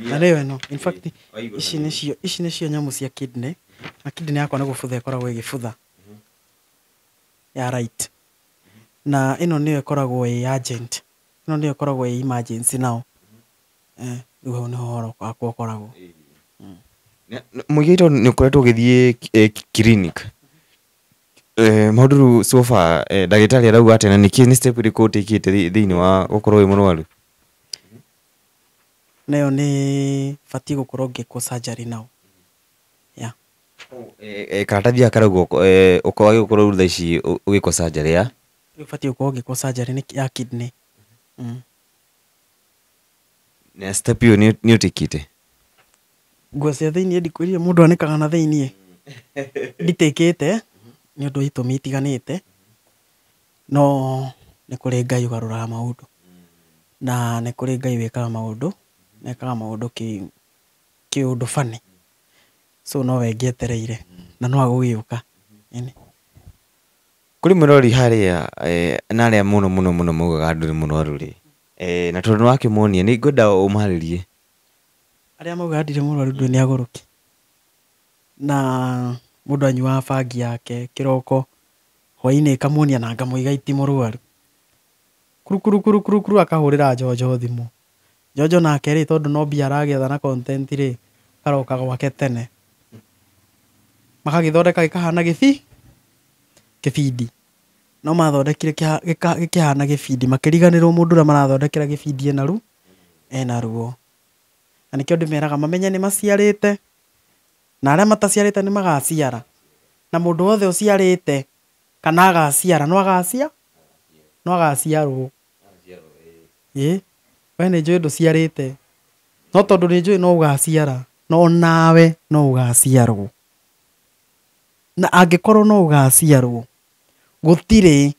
Na nĩyo ĩno. In fact, ici nĩcio ici nĩcio nyamũ cia kidney. Na kidney yakwa nĩ gũbutha ĩkoragwo ĩgĩbutha. Ya right. Na ĩno nĩyo ĩkoragwo ĩ urgent. Ĩno nĩyo ĩkoragwo ĩ emergency nao. Rĩu hau nĩho ũhoro wakwa ũkoragwo. Mũigai tondũ nĩ ũkoretwo ũgĩthiĩ clinic. Maũndũ rĩu so far ndagĩtarĩ arauga atĩa na nĩkĩ nĩ step ĩrĩkũ ũtĩkĩte thĩinĩ wa gũkorwo wĩ mũrwaru? Nayo nĩ batiĩ gũkorwo ngĩkwo surgery nao. Yeah. Karatathi gaka karauga ũkwagĩrĩirwo gũkorwo rĩu thaa ici ũgĩkwo surgery ya? Rĩu batiĩ gũkorwo ngĩkwo surgery ya kidney. Na step ĩyo nĩ ũtĩkĩte? Nguo cia thĩiniĩ ndikwĩrire mũndũ anĩkaga na thĩiniĩ. Nditĩkĩte nĩ ũndũ wa itũmi itiganĩte no nĩ kũrĩ Ngai ũgarũraga maũndũ. Na nĩ kũrĩ Ngai wĩkaga maũndũ, na ekaga maũndũ kĩũndũ funny. So nowe ngĩetereire na no agũgĩũka. Ĩni. Kũrĩ mwĩrori harĩa na arĩa mũno mũno mũno maugaga ndũrĩ mũrwaru rĩ, na tondũ nĩwakĩmonia nĩ ngwenda ũmarĩrie. Arĩa maugaga ndirĩ mũrwaru ndũĩ nĩ agũrũki. Na mũndũ anyuaga bangi yake kĩroko, hwainĩ ĩkamuonia na ngamũiga ti mũrwaru. Kuru kuru kuru kuru kuru akahũrĩra Njonjo thimũ. Njonjo nake rĩ tondũ no mbia aragĩetha na content rĩ, aroka gwake tene. Magagĩthondeka gĩkahana gĩbindi. No mathondekire gĩkĩhana gĩbindi makĩriganĩrwo mũndũ ũrĩa marathondekera gĩbindi ena ru ena ruo. Na nĩkĩo ndĩmeraga mamenye nĩ maciarĩte na arĩa mataciarĩte nĩ magaciara. Na mũndũ wothe ũciarĩte kana agaciara no agacia no agaciarwo. Ĩ we nĩ njũĩ ndũciarĩte no tondũ nĩ njũĩ no ũgaciara no nawe no ũgaciarwo. Na angĩkorwo no ũgaciarwo gũtirĩ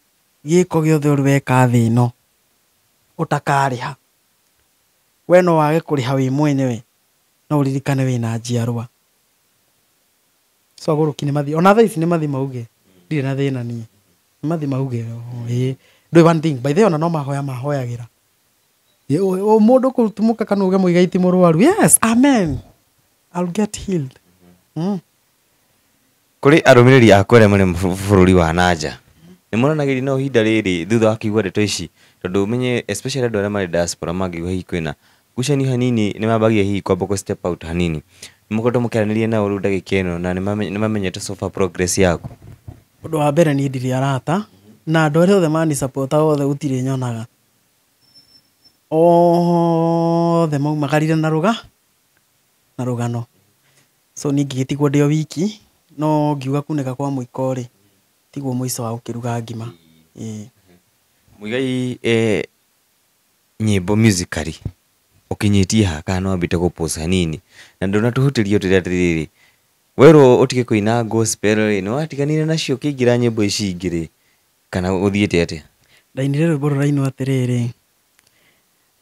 gĩko gĩothe ũrĩ weka thĩ ĩno ũtakarĩha. We no wage kũrĩha wĩ mwenyewe no ũririkane wĩna njiarwa. So agũrũki nĩ mathiĩ ona thaa ici nĩ mathiĩ mauge ndirĩ na thĩna niĩ. Nĩ mathiĩ mauge ĩĩ ndũĩ one thing by the way ona no mahoya mahoyagĩra. Mũndũ kũtumũka kana uge Mũigai ti mũrwaru. Yes, amen. I'll get healed. Kũrĩ arũmĩrĩri aku arĩa marĩ bũrũri wa nanja nĩ monanagĩria no ihinda rĩrĩ thutha wa kũigua ndeto ici tondũ ũmenye especially andũ arĩa marĩ diaspora mangĩigua hihi kwĩna ngucanio hanini nĩ mambagia hihi kwamba kũ step out hanini. Nĩ mũkoretwo mũkĩaranĩria nao rĩu ndagĩka ĩno na nĩ mamenyete so far progress yaku? Ũndũ wa mbere niĩ ndirĩ arata na andũ arĩa othe mani support othe gũtirĩ nyonaga. Othe maumagarire na na rũgano. So niĩ ngĩgĩtigwo ndĩ o wiki, no ngiuga kunĩka kwa mũiko rĩ, tiguo mũico wa gũkĩruga ngima. Ĩĩ. Muigai, nyĩmbo musically ũkinyĩtie ha kana no wambĩte gũpose hanini na ndũnatũhutĩria ũtwĩre atĩrĩrĩ, werwo ũtige kũina gospel rĩ, nĩ watiganire nacio ũkĩingĩra nyĩmbo ici ingĩ rĩ, kana gũthiĩte atĩa? Ndainire rwĩmbo rũrainwo atĩrĩrĩ,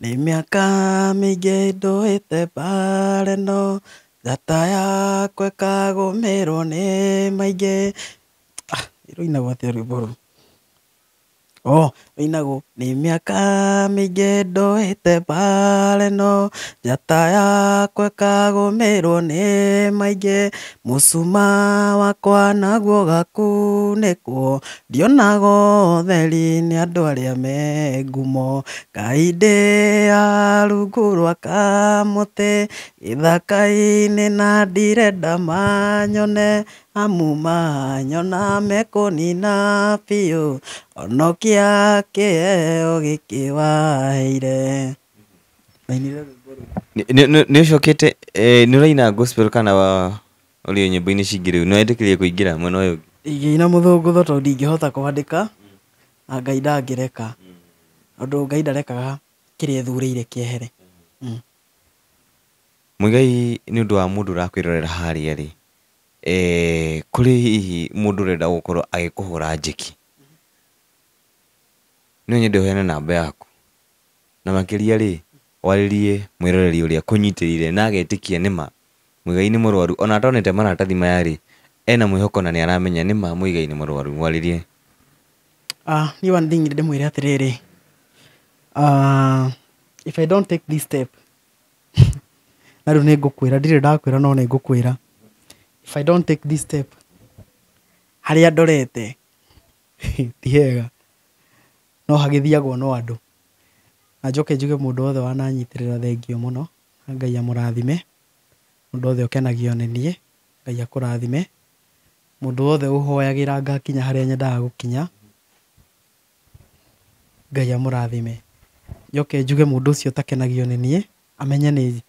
nĩ mĩaka mĩingĩ ndũĩte mbara ĩno, njata yakwa ĩkagũmĩrwo nĩ maingĩ. Ah, rũinagwo atĩa rwĩmbo rũu? Oh, rũinagwo nĩ mĩaka mĩingĩ ndũĩte mbara ĩno, njata yakwa ĩkagũmĩrwo nĩ maingĩ, mũcuma wakwa naguo ũgakunĩkwo, ndionaga ũtheri nĩ andũ arĩa me ngumo, Ngai ndĩ rungu rwa kamũtĩ, gĩthaka-inĩ na ndirenda manyone, amu manyona mekũnina biũ, honokia kĩheo gĩkĩ waheire. Ndainire rwĩmbo rũu. Nĩ ũcokete, nĩ ũraina gospel kana ũrĩ o nyĩmbo-inĩ cingĩ rĩu? Nĩ wetĩkĩrire kũingĩra mwena ũyũ ũngĩ? Ingĩina mũthũngũtho tondũ ndingĩhota kwandĩka na Ngai ndangĩreka, tondũ Ngai ndarekaga kĩrĩa ethurĩire kĩehere. Muigai, nĩ ũndũ wa mũndũ ũrakwĩrorera harĩa rĩ, kũrĩ hihi mũndũ ũrenda gũkorwo agĩkũhũra njeki, no nyende ũheane namba yaku na makĩria rĩ, warĩrie mwĩroreri ũrĩa kũnyitĩrĩire na agetĩkia nĩma Muigai nĩ mũrwaru, ona atonete maratathi maya rĩ, ena mwĩhoko na nĩ aramenya nĩma Muigai nĩ mũrwaru, mwarĩrie. Ah, niĩ one thing ndĩmwĩre atĩrĩrĩ, if I don't take this step, na rĩu nĩ ngũkwĩra, ndirĩ ndakwĩra no nĩ ngũkwĩra, if I don't take this step, harĩa ndorete ti hega, no hagĩthiagwo no andũ. Na njoke njuge mũndũ wothe wananyitĩrĩra thengio mũno, na Ngai amũrathime, mũndũ wothe ũkenagio nĩ niĩ, Ngai akũrathime, mũndũ wothe ũhoyagĩra ngakinya harĩa nyendaga gũkinya, Ngai amũrathime. Njoke njuge mũndũ ũcio ũtakenagio nĩ niĩ, amenye nĩ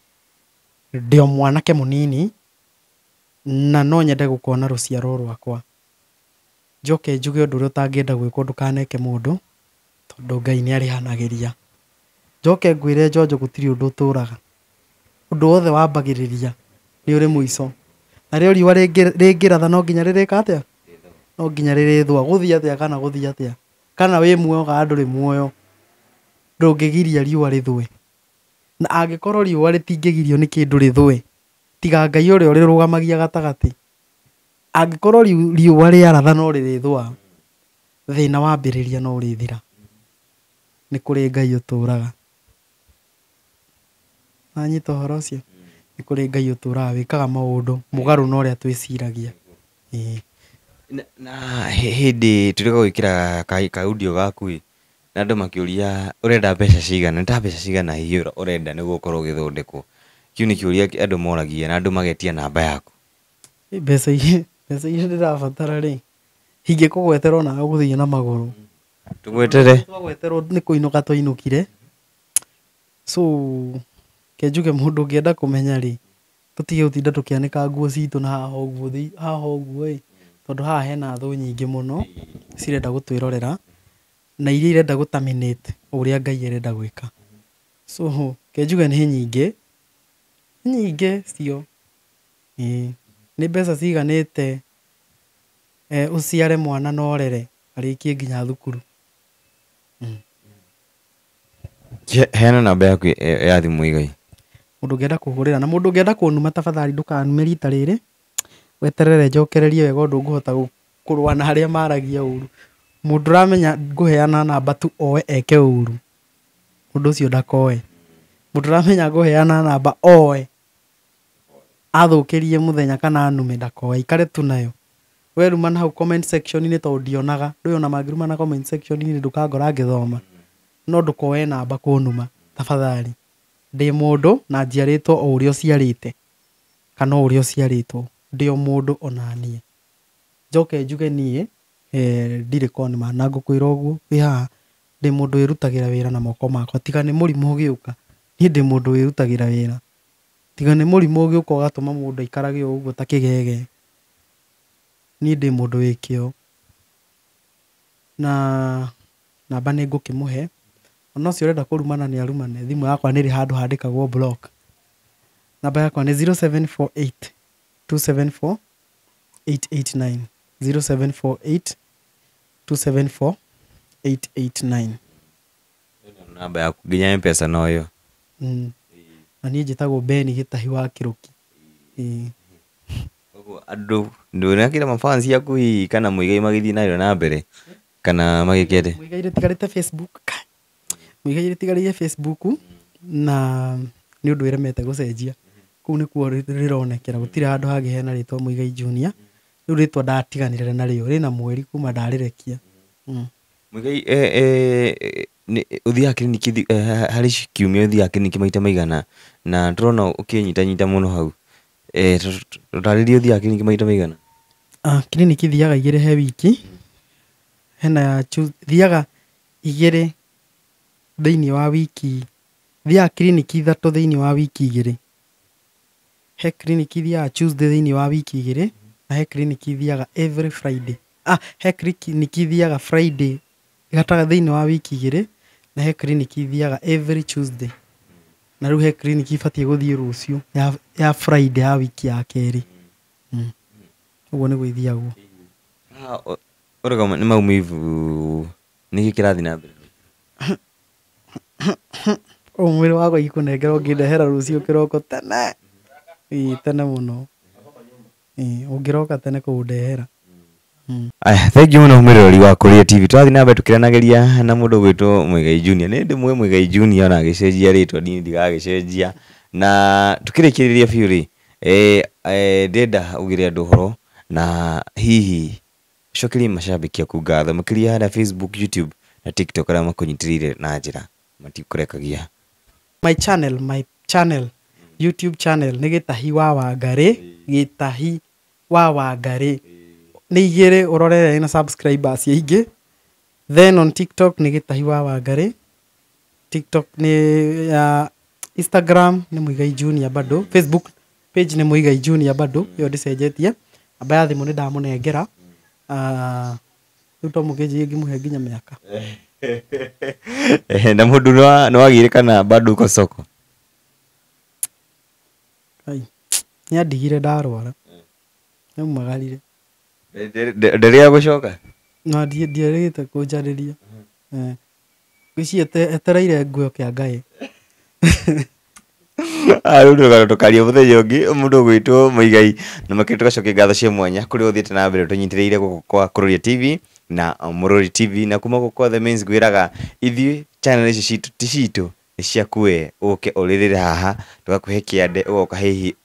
ndĩ o mwanake mũnini, na no nyende gũkona rũciaro rwakwa. Njoke njuge ũndũ ũrĩa ũtangĩenda gwĩkwo ndũkaneke mũndũ, tondũ Ngai nĩ arĩhanagĩria. Njoke ngwĩre Njonjo gũtirĩ ũndũ ũtũraga. Ũndũ wothe wambagĩrĩria nĩ ũrĩ mũico. Narĩo riũa rĩngĩratha no nginya rĩrĩka atĩa? No nginya rĩrĩthũa. Gũthiĩ atĩa kana gũthiĩ atĩa? Kana wĩ muoyo kana ndũrĩ muoyo, ndũngĩgiria riũa rĩthũe. Na angĩkorwo riũa rĩtingĩgirio nĩ kĩndũ rĩthũe, tiga Ngai ũrĩa ũrĩrũgamagia gatagatĩ. Angĩkorwo riũa rĩaratha no rĩrĩthũa, thĩna wambĩrĩria no ũrĩthira. Nĩ kũrĩ Ngai ũtũraga. Wanyita ũhoro ũcio? Nĩ kũrĩ Ngai ũtũraga wĩkaga maũndũ mũgarũ na ũrĩa twĩciragia. Ĩĩ. Na hĩndĩ tũrĩ gwĩkĩra ka audio gaku ĩ, na andũ makĩũria ũrenda mbeca cigana, nĩ ta mbeca cigana hihi ũrenda nĩguo ũkorwo ũgĩthondekwo? Kĩu nĩ kĩũria andũ moragia na andũ magetia namba yaku. Mbeca iria ndĩrabatara rĩ, ingĩkũgwetera ona ũgũthiĩ na magũrũ. Tũgwetere. Twagweterwo nĩ kũinũka twainũkire. So, ke njuge mũndũ ũngĩenda kũmenya rĩ, tũtige gũtinda tũkĩanĩka nguo citũ na haha ũguo, haha ũguo ĩ, tondũ haha hena thũ nyingĩ mũno cirenda gũtwĩrorera na iria irenda gũ terminate ũrĩa Ngai arenda gwĩka. So, ke njuge nĩ nyingĩ, nyingĩ cio. Ĩĩ. Nĩ mbeca ciganĩte ũciare mwana na ũrere arĩkie nginya thukuru. Heana namba yaku ya thimũ Igai. Mũndũ ũngĩenda kũhũrĩra na mũndũ ũngĩenda kũnuma tafadhali ndũkanume rita rĩrĩ, weterere njokererie wega ũndũ ngũhota kũrũa na arĩa maragia ũru. Mũndũ ũramenya ngũheana namba tu oe eke ũru, mũndũ ũcio ndakoe. Mũndũ ũramenya ngũheana namba oe athũkĩrie mũthenya kana anume ndakoe, aikare tu nayo. Weruma na hau comment section-inĩ tondũ ndionaga, ndũĩ ona mangĩruma na comment section-inĩ ndũkangora ngĩthoma, no ndũkoe namba kũnuma tafadhali. Ndĩ mũndũ na njiarĩtwo o ũrĩa ũciarĩte kana o ũrĩa ũciarĩtwo, ndĩ o mũndũ ona niĩ. Njoke njuge niĩ ndirĩ con man na ngũkwĩra ũguo wĩ haha, ndĩ mũndũ wĩrutagĩra wĩra na moko makwa tiga nĩ mũrimũ ũgĩũka, niĩ ndĩ mũndũ wĩrutagĩra wĩra. Tiga nĩ mũrimũ ũgĩũka ũgatũma mũndũ aikarage o ũguo ta kĩgege. Niĩ ndĩ mũndũ wĩ kĩo. Na namba nĩ ngũkĩmũhe. Ona ũcio ũrenda kũrumana nĩ arumane. Thimũ yakwa nĩ ĩrĩ handũ handĩkagwo block. Namba yakwa nĩ 0748 274 889. 0748 274 889. Namba yaku nginya M-Pesa noyo. Na niĩ njĩtagwo Ben Gĩtahi wa Kĩrũki. Ĩĩ. Koguo andũ ndũnakĩra mafans aku hihi kana Muigai magĩthiĩ nayo na mbere kana magĩkĩte? Muigai rĩtigarĩte Facebook. Muigai rĩtigarĩire Facebook na nĩ ũndũ ĩremete gũcenjia. Kũu nĩkuo rĩronekera, gũtirĩ handũ hangĩ hena rĩtwa Muigai Junior. Rĩu rĩtwa ndatiganire narĩo, rĩna mweri kuma ndarĩrekia. Muigai, ũthiaga kiriniki harĩ kiumia, ũthiaga kiriniki maita maigana? Na tũrona ũkĩnyitanyita mũno hau. Tũtarĩrie ũthiaga kiriniki maita maigana? Kiriniki thiaga igĩrĩ he wiki. Hena ya thiaga igĩrĩ thĩinĩ wa wiki, thiaga kiriniki ithatũ thĩinĩ wa wiki igĩrĩ. He kiriniki thiaga Tuesday thĩinĩ wa wiki igĩrĩ, na he kiriniki thiaga every Friday. He kiriniki thiaga Friday gatagatĩ thĩinĩ wa wiki igĩrĩ, na he kiriniki thiaga every Tuesday. Na rĩu he kiriniki ibatiĩ gũthiĩ rũciũ ya Friday ya wiki ya kerĩ. Ũguo nĩguo ithiagwo. Ũrauga nĩ maumivu, nĩkĩ kĩrathiĩ na mbere? Ũyũ mwĩrĩ wakwa ikũnengera ũngĩndehera rũciũ kĩroko tene. Ĩĩ, tene mũno. Ĩĩ, ũngĩroka tene kũndehera. Aya, thank you mũno mwĩroreri wa Kuria TV. Tũrathiĩ na mbere tũkĩaranagĩria na mũndũ ũgwĩtwo Muigai Junior. Nĩ ndĩmũĩ Muigai Junior ona agĩcenjia rĩtwa, niĩ ndigagĩcenjia. Na tũkĩrĩkĩrĩria biũ rĩ, ndĩrenda ugĩre andũ ũhoro na hihi ũcokerie mashabiki aku ngatho makĩria harĩa Facebook, YouTube na TikTok arĩa makũnyitĩrĩire na njĩra matikũrekagia. My channel, YouTube channel nĩ Gĩtahi wa Wangarĩ, Gĩtahi wa Wangarĩ. Nĩ igĩrĩ ũrorere na subscribers aingĩ. Then on TikTok nĩ Gĩtahi wa Wangarĩ. TikTok nĩ ya Instagram nĩ Muigai Junior bado. Facebook page nĩ Muigai Junior bado, ĩyo ndĩcenjetie. Namba ya thimũ nĩ ndamũnengera. Rĩu to mũkĩnjĩrie ngĩmũhe nginya mĩaka. Na mũndũ nĩ wagĩire kana bado uko soko? Ai, nĩ andigire ndarwara. Nĩaumagarire. Nderĩga gũcoka? Na ndierĩgĩte kũnjarĩria. Ngwĩciria etereire nguo kĩa Ngai. Rĩu rũgano tũkaria mũthenya ũngĩ mũndũ ũgwĩtwo Muigai, na makĩria tũgacokia ngatho cia mwanya kũrĩa ũthiĩte na mbere tũnyitĩrĩire gũkũ kwa Kuria TV na Mũrori TV, na kuma gũkũ kwa The Mains ngwĩraga ithuĩ channel ici citũ ti citũ, nĩ ciaku we, ũke ũrĩrĩre haha tũgakũhe kĩande, ũgoka hihi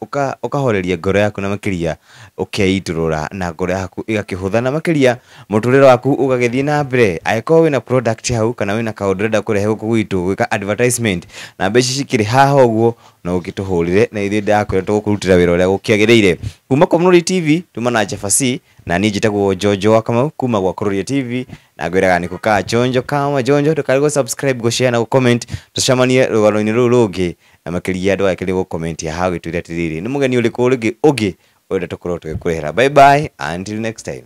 ũkahoreria ngoro yaku na makĩria ũkeitũrũra na ngoro yaku ĩgakĩhũtha na makĩria mũtũrĩre waku ũgagĩthiĩ na mbere. Angĩkorwo wĩna product hau kana wĩna kaũndũ ũrenda kũrehe gũkũ gwitũ gwĩka advertisement, na mbeca ici cikĩrĩ haha ũguo no ũgĩtũhũrĩre na ithuĩ ndakwĩra tũgũkũrutĩra wĩra ũrĩa gũkĩagĩrĩire. Kuma kwa Mũrori TV tuma na Jabasi, na niĩ njĩtagwo Jojo wa Kamau kuma gwa Kuria TV, na ngwĩraga nĩ kũkaa chonjo kama jonjo, ndũkarigwo subscribe, gũ share na gũ comment. Tũcemanie rũgano-inĩ rũrũ rũngĩ, na makĩria ndũgakĩrigwo gũ comment haha ũgĩtwĩra atĩrĩrĩ nĩ mũgeni ũrĩkũ ũngĩ ũrenda tũkorwo tũgĩkũrehera. Bye bye until next time.